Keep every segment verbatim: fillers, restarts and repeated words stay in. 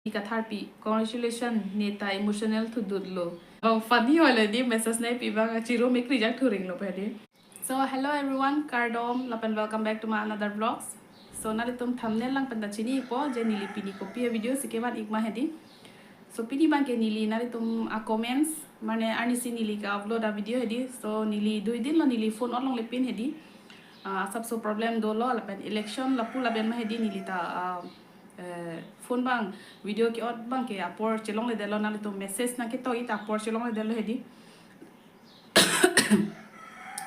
Katharpi, congratulations, neta emotional thudutlo. Oh, funny hoile di message nangpi abang, chiro mekri jak thuring lo pedi. So, hello everyone, kardom, lapen welcome back to my another vlogs. So, nanglitum thumbnail lang penta chinipo, je neli pini kopi a-video si kevan ik ma hedi. So, pini abangke neli nanglitum a-comments, mane arnisi neli ke-upload a-video hedi. So, neli dui din lo neli phone along le pin hedi. Ah, asapso problem dolo, lapen election lapu lapen ma hedi neli ta, ah, eh, phone abang, video ke-on abangke apor chelongledetlo, nanglitum message nangketok ita apor chelongledetlo hedi.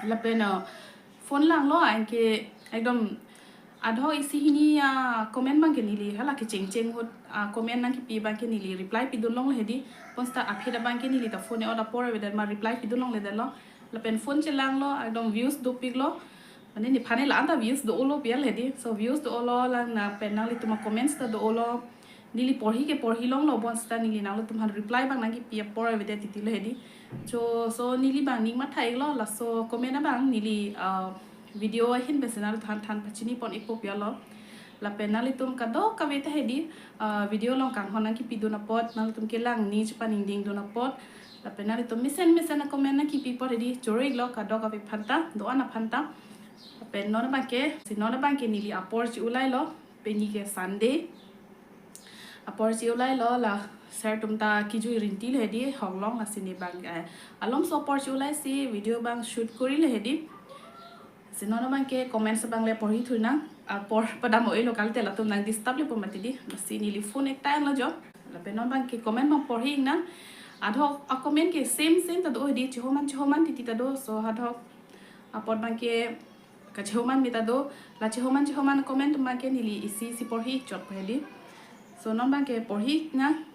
Lapen, uh, phone langlo, anke ekdom adho isi hini a-comment abangke neli hala kechengcheng ahut a-comment nangkipi abangke neli reply pidun longle hedi. Bonta aphi abangke neli ta phone e-on apor avedet ma reply pidun longledetlo. Lapen phone chelanglo, ekdom views dopiklo. Mane nephan la-an ta views do-olo pi al hedi. So views do-olo lang lapen nanglitum a-comments ta do-olo. Neli porhi ke porhi longlo, bonta neli nanglitum aphan reply abang nangkipi apor avedet titi lo hedi. So, so neli abang ning matha iklo, laso comment abang neli, uh, video ahin pensi nanglitum aphan than pachini pon ikpo pi alo. Lapen nanglitum kadokave ta hedi, uh, video along kanghon nangkipidun apot, nanglitum kelang ni chepaningdingdun apot. Lapen nanglitum mesen mesen a-comment nangkipi apot hedi, choro iklo kadokave aphanta, do-an aphanta. Lapen non abangke, si non abangke neli apor che-ulailo, pini ke Sunday. Apor che-ulailo, la sir atum ta kejui rinti le hedi, hong along lasi ne abang, eh, alomso apor che-ulai si video abang shoot kori le hedi. Si non abangke comments abang le porhi thu nang, apor padam o-elo kalte latum nang disturb lepo mati di, lasi neli phone ekta enlo jo. Lapen non abangke comment abang porhi nang, adho a-comment ke same same ta do hedi, chehoman chehoman titi ta do, so adho apor abangke kachehoman mita do, la chehoman chehoman comment atum abangke neli isi isi porhi chot po hedi. So non abangke porhi nang,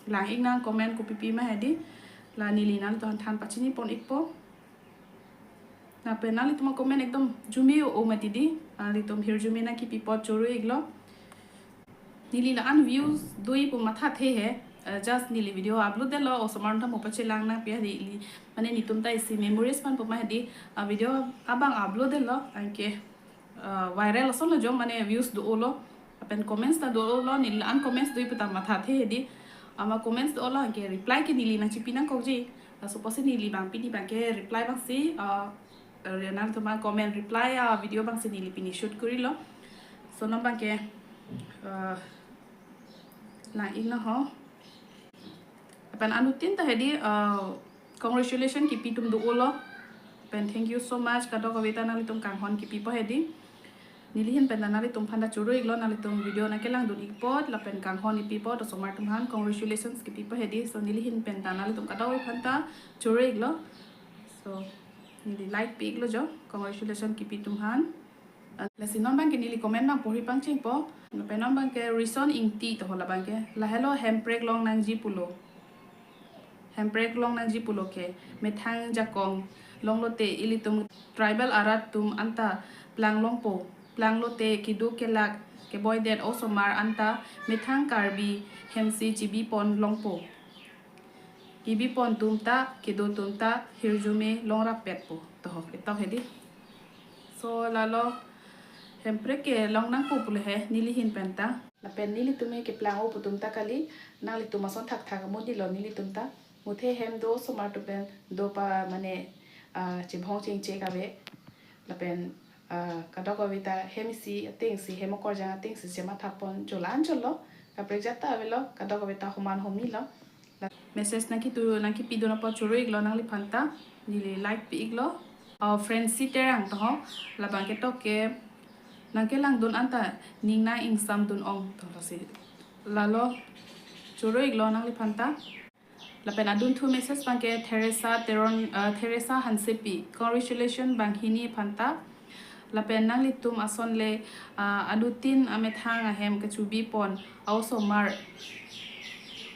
lang ik nang comment kopipi ma hedi, la neli nanglitum aphan than pachini pon ikpo. Lapen nanglitum a-comment ekdom jume o mati di, nanglitum hirjume nangkipi apot choro iklo. Neli la-an views dui pu mathathe he, eh, just neli video upload detlo, osomar atum ta mo pachelang nangpi hedi, mane netum ta isi memories aphan pu ma hedi, ah, video abang upload detlo, anke, ah, viral asonlo jo, mane views do-olo, lapen comments ta do-olo, neli la-an comments dui pu ta mathathe hedi, ama comments do-olo, anke reply ke neli nangchipi nangkokji, ah, suppose neli abang pini abangke reply abang si, ah, eh, nanglitum comment reply a-video abang si neli pini shoot korilo. So non abangke, eh, lang ik nang ho. Lapen anuttin ta hedi, eh, congratulations kipi atum do-olo. Lapen thank you so much kadokave ta nanglitum kanghon kipi apot hedi. Neli ahin pen ta nanglitum aphan ta choro iklo, nanglitum video nangkelangdun ik apot, lapen kanghon kipi apot, osomar atum aphan congratulations kipi apot hedi. So neli ahin pen ta nanglitum kadokave aphan ta choro iklo. So neli like pi iklo jo, congratulations kipi atum aphan. Lasi non abangke neli comment abang porhi pangchengpo. Lapen non abangke Rison Ingti to ho la abangke. La hello, hemprek long nangji pulo. Hemprek long nangji pulo ke. Methang jakong longlote ilitum tribal arat atum anta plang longpo. Plang lote keduk kelak keboidet osomar anta methang Karbi hemsi chibi pon longpo. Kebi pon atum ta, kedo atum ta, hirjume longrap petpo. To ho, ketok hedi. So, lalo, hemprek ke long nangpo pulo he, neli ahin pen ta. Lapen nelitum ke keplang o pu atum ta kali, nanglitum ason thakthak mo dilo nelitum ta. Muthe hem do osomar atum pen, do pa mane, ah, chibhong chingche kave. Lapen, ah, kadokave ta hem isi ateng si, hem okorjang ateng si, chemathapon jo la-an chotlo, kaprek jat ta avelo, kadokave ta homan homilo. Message nangkitu, nangkipidun apot choro iklo nangliphan ta, neli like pi iklo. Ah, Francie Terang to ho, labang ketok ke, nangkelangdun anta, ning nang ingsamdun ong, to lasi. Lalo, choro iklo nangliphan ta. Lapen adunthu message abangke Theresa Teron, ah, Theresa Hansepi. Congratulations banghini aphan ta. Lapen nanglitum ason le, ah, adutin amethang ahem kachubi pon, a-osomar,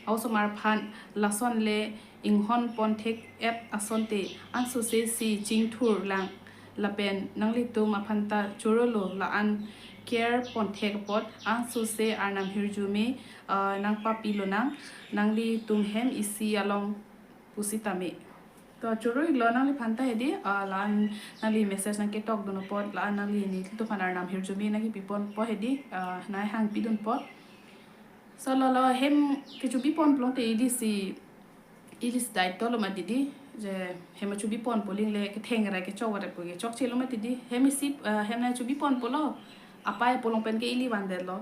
a-osomar aphan lason le inghon pon thek-et asonte, ansose si chingthur lang. Lapen nanglitum aphan ta chorolo la-an care pon thek apot, ansose arnam hirjume, ah, nangpapi lonang, nanglitum hem isi along pusitame. To choro iklo nangliphan ta hedi, ah, la-an nangli message nangketokdun apot, la-an nangli nelitum aphan arnam hirjume nangkipi ponpo hedi, ah, nanghangpidun apot. So lalo hem kechubi pon pulote ili si, ili si daito lo mati di, je hem chubi pon puling le ketheng rai kechok rai pu kechokche lo mati di. Hem isi, eh, hem nangchubi pon pulo, apai pulo pen ke ili vandet lo.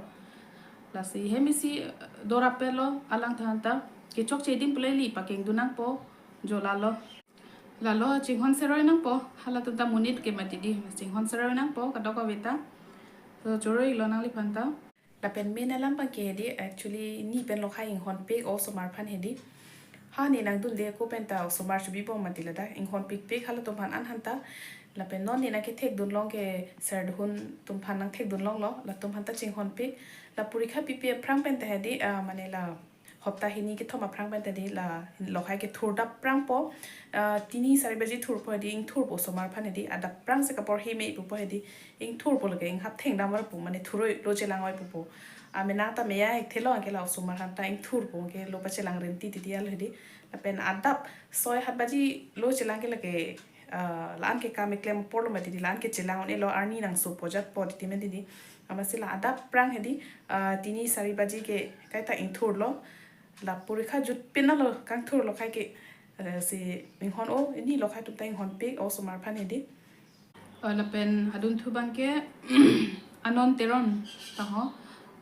Lasi hem isi, eh, dorap lo, alangthan ta kechokche adim pule ili pakeng dun nangpo, jo lalo. Lalo chinghon seroi nangpo, halatum ta monit ke mati di, chinghon seroi nangpo kadokave ta. So choroi lo nangliphan ta. Lapen main alam abang ke hedi, actually ne pen lokhai inghon pik osomar aphan hedi. Ha ne nangdunde ako pen ta osomar chubi pon mati ladak, inghon pikpik halatum aphan an han ta. Lapen non ne nangkethek dun long ke sir duhun atum aphan nangthek dun longlo, latum aphan ta chinghon pik. La porikha pipe aphrang pen ta hedi, ah, mane la hopta hini kethom aphrang pen ta hedi la lokhai kethur dap prangpo, ah, tini sari baji thurpo hedi, ingthurpo osomar aphan hedi, adap prang si kapor heme pupo hedi, ingthurpo lake inghap thengdam varpo, mane thuroi lo chelang oi pupo. Amenang ta meya hekthelo anke la osomar aphan ta ingthurpo anke lo pachelang rinti titi alo hedi. Lapen adap soi hat baji lo chelang ke lake, ah, la-an ke kam keklem apor lo mati di, la-an ke chelang un-e lo, arni nangsopo jatpo titi mati di. Amatsi la adap prang hedi, ah, tini sari baji ke kaita ingthurlo. La porikha jut pin alo kangthurlo khai ke, eh, si inghon o, ili lokhai atum ta inghon pik osomar aphan hedi. Oh, lapen adunthu abang ke Anon Teron ta ho.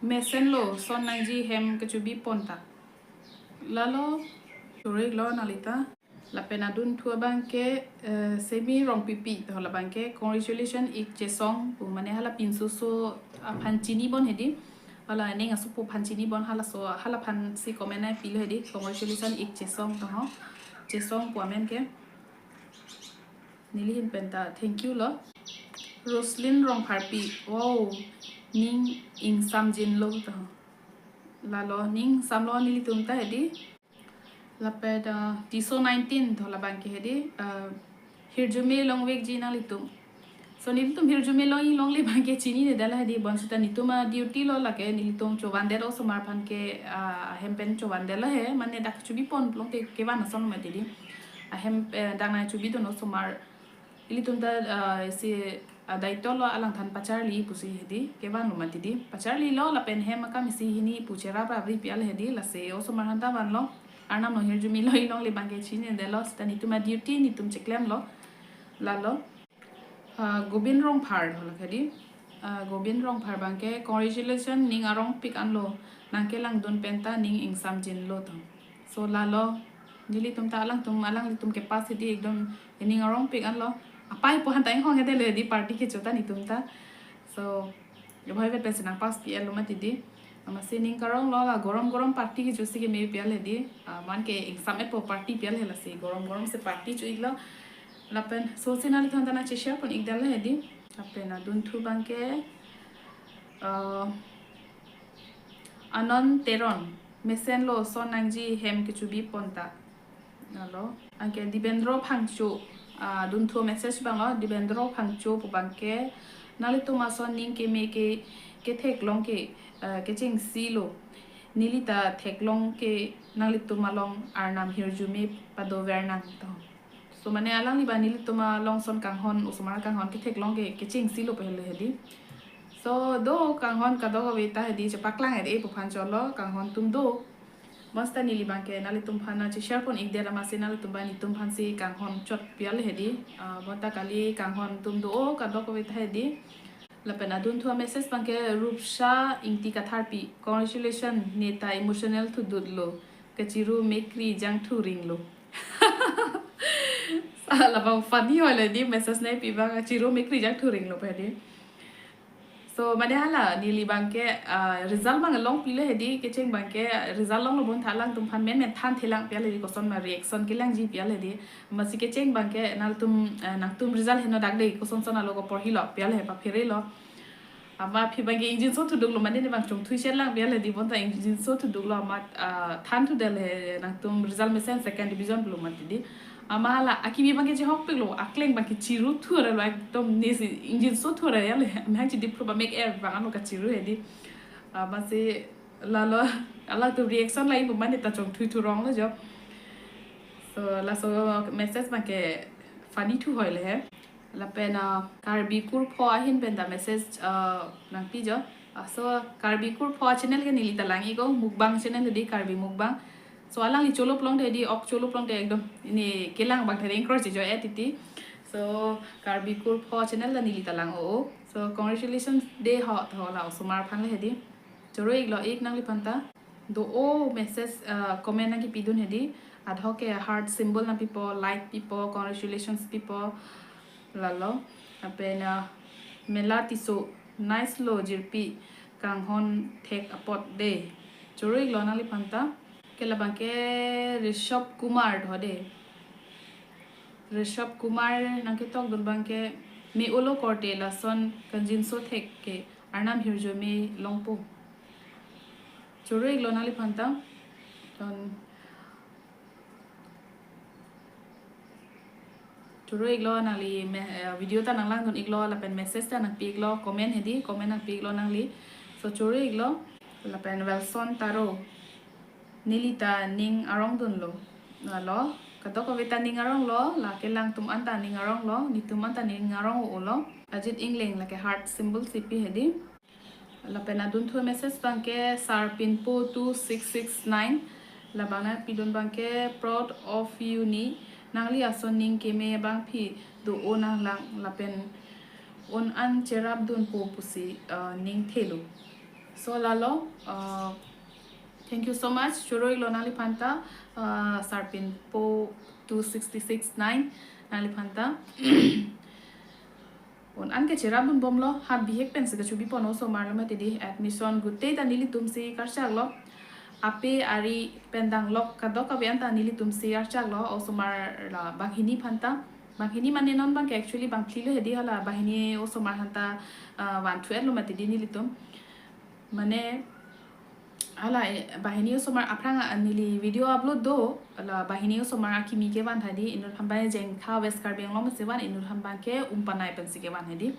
Mesen lo, son nangji hem kechubi pon ta. Lalo, choroi lo nanglita. Lapen adunthu abang ke, eh, Semi Rongpipi ta ho, labang ke congratulation ik chesong pu, mane hala pinso so aphan chini bon hedi. Hala aning asopo aphan chini bon, halaso, hala aphan si comment nangpilo hedi, congratulation ik chesong ta ho. Chesong pu amen ke. Neli ahin pen ta thank you lo. Roslyn Rongpharpi, wow, ning ingsamjin lo ta ho. Lalo ning samlo nelitum ta hedi. Lapen, ah, Tiso nineteen ta ho, labang ke hedi, ah, hirjume longvekji nanglitum. So nelitum hirjume longji longle abang ke chininedetlo hedi, bonsita netum a-duty lo lake, nelitum chovan det osomar aphan ke, ah, ahem pen chovan detlo he, mane dak chubi pon pulote kevan ason mati di. Ahem, eh, dak nangchubi dun osomar. Ilitum ta, ah, si, ah, daito lo, alangthan pacharli pusi hedi, kevan lo mati di. Pacharlilo lapen hem akam isi hini pu cherap ravri pi al hedi, lasi osomar aphan ta vanlo. Arnam along hirjume longji longle abang ke chininedetlo, sita netum a-duty netum cheklemlo. Lalo. Ah, Gobin Rongphar ta ho lake hedi. Ah, Gobin Rongphar abang ke congratulation, ning arong pik anlo, nangkelangdun pen ta ning ingsamjin lo ta. So lalo, nelitum ta alangtum, alanglitum ke pass hedi ekdom ning arong pik anlo. Apai pu aphan ta inghong hedi le hedi party kecho ta netum ta. So, yo bhai vet pensi nang pass pi el lo mati di. Amatsi ning karong lo, la gorom gorom party kecho si keme pi al hedi. Ah, man ke ingsam-etpo party pi al he, lasi gorom gorom si party cho iklo. Lapen so si nangliphan ta nangcheshare pon ikdetlo hedi. Lapen adunthu abang ke, ah, Anon Teron, mesen lo, son nangji hem kechubi pon ta. Lalo. Anke Dibendro Phangcho, ah, adunthu message abang lo, Dibendro Phangcho pu abang ke, nanglitum ason ning keme ke, ketheklong ke, ah, kechengsi lo. Neli ta theklong ke nanglitum along arnam hirjume padover nang ta ho. So mane alangli abang nelitum along ason kanghon, osomar kanghon ketheklong ke, kechengsi lo pehelo hedi. So do kanghon kadokave ta hedi, chepaklang-et-e pu aphan cholo kanghon atum do. Bonsita neli abang ke nanglitum aphan nangcheshare pon ikdet, amatsi nanglitum abang netum aphan si kanghon chot pi al hedi. Ah, bonta kali kanghon atum do kadokave ta hedi. Lapen adunthu a-message abang ke Rupsha Ingti Katharpi, congratulations, ne ta emotional thudut lo, kachiru mekri jangthu ring lo. Sa labang funny hoi le di, message nangpi abang, kachiru mekri jangthu ring lo pu hedi. So mane hala neli abang ke, ah, result abang longpilo hedi, kecheng abang ke result longlo bonta alangtum aphan menmen than thelang pi al hedi, koson ma reaction kelangji pi al hedi. Amatsi kecheng abang ke nangtum, eh, nangtum result heno dak de, koson son alo koporhilo pi al he, paphere lo. Amat aphi abang ke ingjinso thuduk lo, mane ne abang chongthui sher lang pi al hedi, bonta ingjinso thuduk lo amat, ah, than thudel he, nangtum result mesen second division lo mati di. Amat hala akibi abang ke chehokpik lo, akleng abang ke chiru thu ra lo, ekdom ne si ingjinso thu ra ya le, amahang chidip lo ba mek er abang ano kachiru hedi. Amatsi lalo, alangtum reaction la-i pu mane ta chongthui thu rong lo jo. So laso message abang ke funny thu hoi le he. Lapen, ah, Karbi Kurpho ahin pen ta message, ah, nangpi jo. Ah, so Karbi Kurpho channel ke neli ta lang-ik-o, mukbang channel hedi, Karbi mukbang. So alangli cholo plong te hedi, ok cholo plong te ekdom ini kelang bang thering cross jo et iti. So Karbi Kurpho channel ta neli ta lang-o. So congratulations de ho, ho la osomar aphan le hedi. Choro-iklo ik nangliphan ta. Do-o message, uh, comment nangkipidun hedi. Adhoke heart symbol nangpipo, like pipo, congratulations pipo. Lalo. Lapen, uh, Mela Tisso, nice lo jirpi kanghon thek apot de. Choro-iklo nangliphan ta. Ke labang ke Rishabh Kumar tho de. Rishabh Kumar nangketok dun bang ke me-olo korte lason kangjinso thek ke Arnam hirjume longpo. Choro-iklo nangliphan ta. Ton choro-iklo nangli me-, eh, video ta nanglangdun-iklo lapen message ta nangpi-iklo, comment hedi, comment nangpi-iklo nangli. So choro-iklo lapen Wilson Taro, neli ta ning arong dunlo. Lalo, kadokave ta ning aronglo, la kelang atum an ta ning aronglo, netum an ta ning arong-olo. Ajit Engleng lake heart symbol si pi hedi. Lapen adunthu message bang ke Sarpinpo two six six nine. Labang nangpidun bang ke proud of you ni. Nangli ason ning keme abangpi do-o nanglang lapen un an cherapdunpo pusi, uh, ning thelo. So lalo, uh, thank you so much. Choro-iklo nangliphan ta, uh, Sarpinpo two six six nine nangliphan ta. Un an ke cherapdunbomlo, ha bihek pensi kachubi pon osomar lo mati di, admission gutei ta nelitum si karchaklo. Ape ari pen danglok kadokave an ta nelitum si archaklo, osomar la banghini aphan ta. Banghini mane non bang ke actually bangphli lo hedi, hala banghini osomar aphan ta, ah, vanthu-etlo mati di nelitum. Mane hala, eh, banghini osomar aphrang, ah, neli video upload do, hala banghini osomar akimi kevan hedi, inut aphan bang Jengkha West Karbi Anglong si van, inut aphan bang ke Umpanai pensi kevan hedi.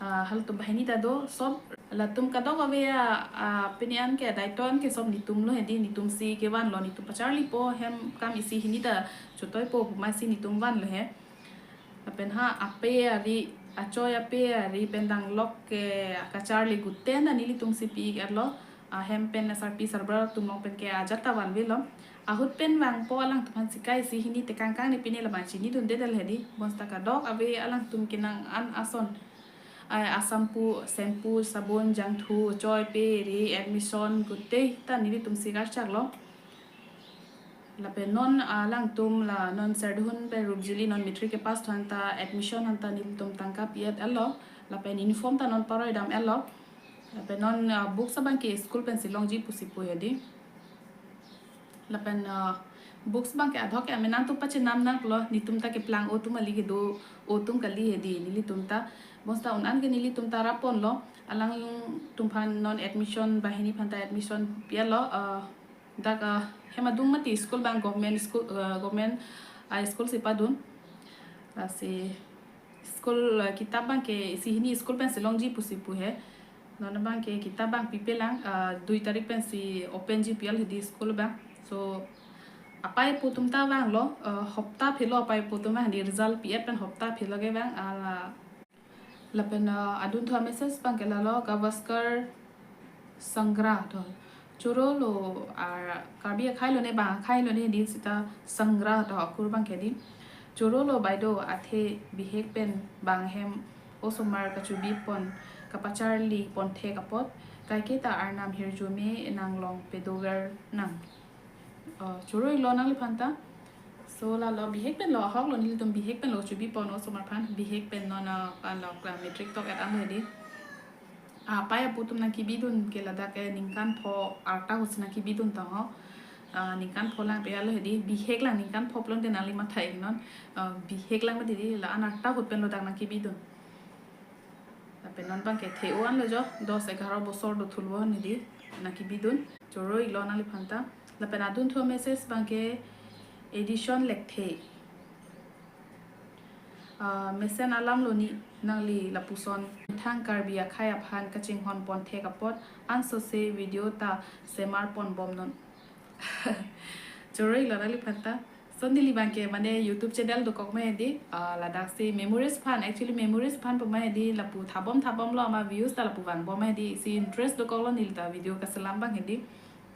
Ah, halatum banghini ta do, sob latum kadokave a, ah, pini an ke daito an ke sob netum lo hedi, netum si kevanlo, netum pacharlipo, hem kam isi hini ta chotoipo pu masi netum vanlo he. Lapen ha ape ari, achoi ape ari pen danglok ke kacharli gutei an ta nelitum si pi-iklo. Ahem pen sarpi sarbura atum along pen ke ajat ta vanvelo. Ahut pen vangpo alangtum aphan si kai isi hini tekang kang ne pine labang chinidunde dal hedi. Bonta kadokave alangtum kenang an ason, ai, ashampoo, shampoo, sabon, jangthu, choi pe, re, admission gutei ta nelitum si karchaklo. Lapen non alangtum la non Serdihun pen Rupjili non matric kepass tho an ta admission aphan ta nelitum tangka pi-et-elo. Lapen uniform ta non paroi dam-etlo. Lapen non, ah, books abang ke school pensi longji pusi pu hedi. Lapen, ah, books bang ke adhoke amenan atum pachenam nanglo, netum ta keplang atum kali, kedo atum kali hedi nelitum ta. Bonta un an ke nelitum ta rap ponlo, alangtum aphan non admission, banghini aphan ta admission pi-etlo, ah, dak, ah, hem adung mati school bang government school, ah, government, ah, school si padun. Lasi school, ah, kitap bang ke isi hini school pensi longji pusi pu he. Non bang ke kitap bang pipelang, ah, dui tarik pensi open ji pi-el hedi school bang. So apai apo atum ta vanglo, ah, hopta phelo apai apo atum vang hedi, result pi-et pen hopta phelo ke vang, ah, lapen, ah, adunthu message bang ke lalo Gavaskar Sangra tho. Chorolo, ah, Karbi akhai lo ne bang akhai lo ne di sita Sangra tho akur bang ke di. Chorolo baideo, athe bihek pen bang hem osomar kachubi pon kapacharli pon thek apot, kaike ta Arnam hirjume nanglong pedover nang. Oh, choro-iklo nangliphan ta. So lalo bihek pen lo, ahok lo nelitum bihek pen lo chubi pon osomar aphan, bihek pen non, ah, kan lo, ah, matric tok-et an hedi. Ah, apai apo atum nangkebidun ke ladak ke ningkan pho arta ahut si nangkebidun ta ho. Ah, ningkan pho lang pe alo hedi, bihek lang ningkan pho pulote nangli matha-ik non. Ah, bihek lang mati di, la-an arta ahut pen lo dak nangkebidun. Lapen non bang ke the-o an lo jo, dos egaro bosor dothulvo hedi, nangkebidun. Choro-iklo nangliphan ta. Lapen adunthu message bang ke Edison Lekthe. Ah, mesen alam lo ni nangli lapuson. Thang Karbi akhai aphan kachinghon pon thek apot ansose video ta semar pon bom non. Choro-iklo nangliphan ta. So neli abangke mane YouTube channel dokok ma hedi, ah, ladak si memories aphan, actually memories aphan pu ma hedi, lapu thabom thabom lo ama views ta lapu vangbom ma hedi, isi interest dokok lo neli ta video kaselam abang hedi.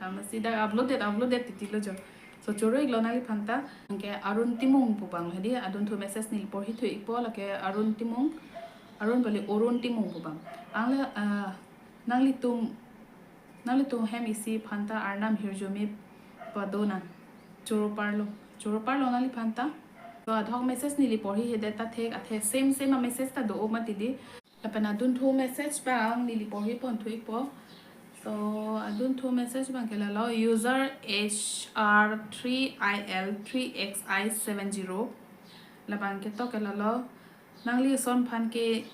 Amatsi dak upload det, upload det titi lo jo. So choro-iklo nangliphan ta. Anke Arun Timung pu abang hedi, adunthu message neli porhi thu-ikpo, lake Arun Timung, Arun bali Arun Timung pu abang. Angle, ah, nanglitum, nanglitum hem isi aphan ta Arnam hirjume padonang. Choro parlo, choro parlo nangliphan ta. So adhok message neli porhi hedet ta thek, athe same same a message ta do-o mati di. Lapen adunthu message abang neli porhi pon thu-ikpo. So adunthu message abangke lalo, user H R three I L three X I seven zero. Labangke tok ke lalo, nangli ason aphan ke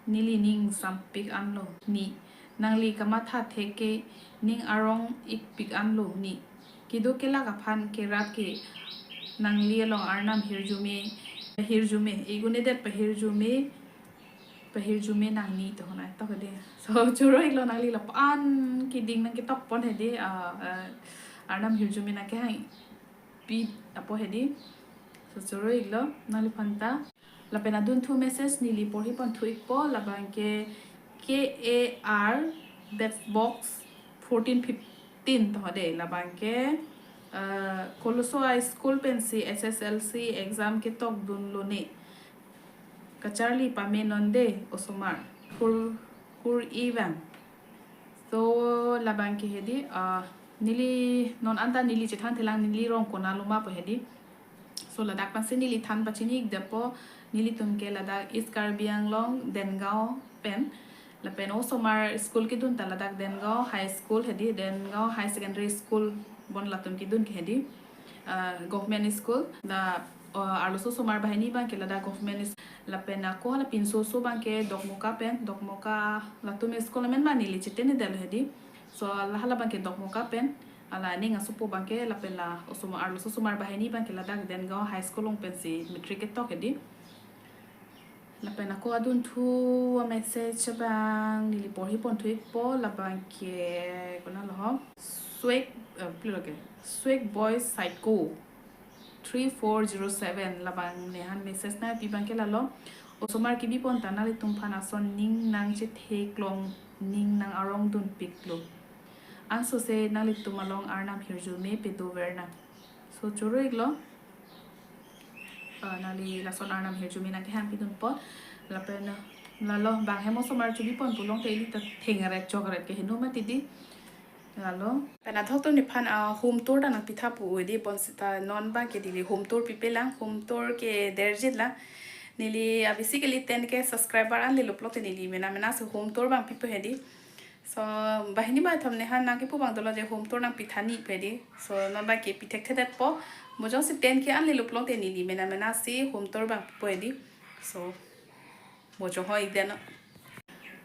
neli ning sampik anlo ni. Nangli kamatha thek ke ning arong-ikpik anlo ni. Kedo kelak aphan ke rat ke nangli along Arnam hirjume, hirjume, ik un-edet pahirjume, pahirjume nangji to hona to hedi. So choro-iklo, nangli lapu-an keding nangketok pon hedi, ah, ah, Arnam hirjume nangkehangpi apo hedi. So choro-iklo nangliphan ta. Lapen adunthu message neli porhi pon thu-ikpo, labangke K A R, that's box fourteen fifteen to hedi, labangke, ah, Koloso High School pensi S S L C exam ketokdunlone. Kacharli pame nonde osomar. Kur, kur-i vang. So labangke hedi, ah, neli non anta neli chethan thelang neli rong konat lo ma pu hedi. So ladak pensi neli than pachini-ik detpo, nelitum ke ladak East Karbi Anglong, Dengaon pen. Lapen osomar school kedun ta ladak Dengaon High School hedi, Dengaon High Secondary School bon latum kedun ke hedi. Ah, government school. La, ah, arloso osomar banghini abangke ladak government school. Lapen ako hala pinso-so abangke Dokmoka pen, Dokmoka latum school amen ma neli cheten-edet lo hedi. So la hala abangke Dokmoka pen, hala aning asopo abangke, lapen la osomar, arloso osomar banghini abangke ladak Dengaon High School along pensi matric ketok hedi. Lapen ako adunthu a message abang neli porhi pon thu-ikpo, labangke konat lo ho. Swag, eh, pilo ke. Swag Boy Psycho three four zero seven, labang nephan message nangpi abangke lalo. Osomar kebi pon ta nanglitum aphan ason ning nangchetheklong, ning nang-arongdunpiklo. Ansose nanglitum along Arnam hirjume pado vernang. So choro-iklo. Ah, nangli lason Arnam hirjume nangkehangpidunpo. Lapen, ah, lalo bang hem osomar chobi pon pulote ili ta thengret chokret kehingno mati di. Lalo. Pen adhok atum nephan, ah, home tour ta nangpitha pu hedi, bonsita non abangke neli home tour pipelang, home tour ke derjit lang. Neli, ah, basically ten K subscriber anle lo pulote neli mena mena si home tour abang pipo hedi. So banghini bathom nephan nangkipu abang dolo je home tour nangpitha ni pu hedi. So non abangke pithekthedetpo. Mo jongsi ten K anle lo pulote neli mena mena si home tour abang pipo hedi. So mo chonghoi-ik det non.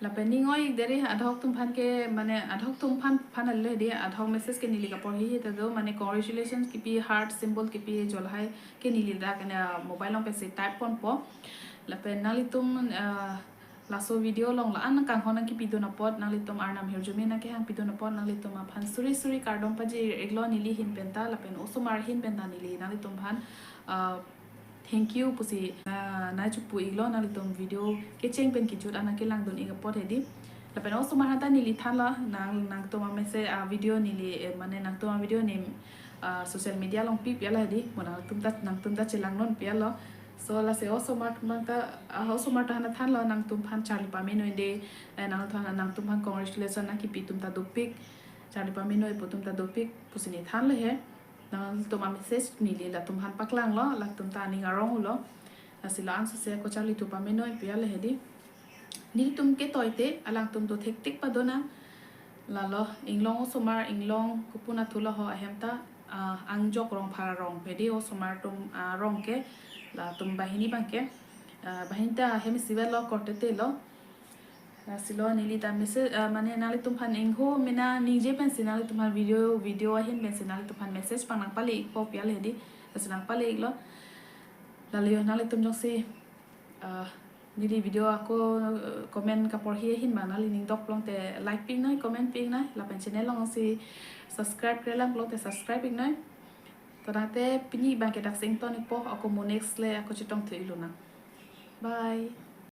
Lapen ning oi-ik det ri, adhok atum aphan ke, mane adhok atum aphan, aphan ale di, adhok message ke neli kaporhi hita do, mane congratulations kipi, heart symbol kipi, jolhai ke neli dak ena mobile along pensi type ponpo. Lapen nanglitum, ah, laso video along la-an kanghon nangkipidun apot, nanglitum Arnam hirjume nangkehangpidun apot, nanglitum aphan suri suri kardom pajir-iklo neli ahin pen ta, lapen osomar ahin pen ta neli nanglitum aphan, ah, thank you pusi, ah, nangchipu-iklo, nanglitum video kecheng pen kejut an nangkelangdun-ik apot hedi. Lapen osomar aphanta neli thanlo, nang, nangtum a message, ah, video neli, eh, mane nangtum a video ne, ah, social media along pipe lo hedi, mo nangtum ta, nangtum ta chelangdunpe lo. So lasi osomar aphanta, ah, osomar aphanta thanlo, nangtum aphan charli pame noi de, eh, nangtum, nangtum aphan congratulations nangkipi atum ta dopik, charli pame noi pu atum ta dopik pusi ne thanlo he. Nangtum a message neli latum aphan paklanglo, latum ta aning arong-iklo. Lasi la-an sose ako charli thu pame noi pu ale hedi. Nelitum ketoite alangtum do thektik padonang. Lalo inglong osomar, inglong kopuna thulo ho ahem ta, ah, Angjok Rongphar arong pu hedi, osomar atum, ah, arong ke, latum banghini abangke, ah, banghini ta hem isivet lo, korte te lo. Lasi lo neli ta message, ah, mane nanglitum aphan ingho mena ningje pensi nanglitum aphan video, video ahin pensi nanglitum aphan message abang nangpale-ikpo pu ale hedi. Lasi nangpale-iklo. Lalo nanglitum jongsi, ah, neli video ako, ah, comment kaporhi ahin abang nangli ning dok pulote like pi-ik noi, comment pi-ik noi. Lapen channel alongsi subscribe-kre lang pulote subscribe-ik noi. To tangte pini abang ke dak si ington-ikpo, ako mo next le ako chetong thu-ik lonang. Bye.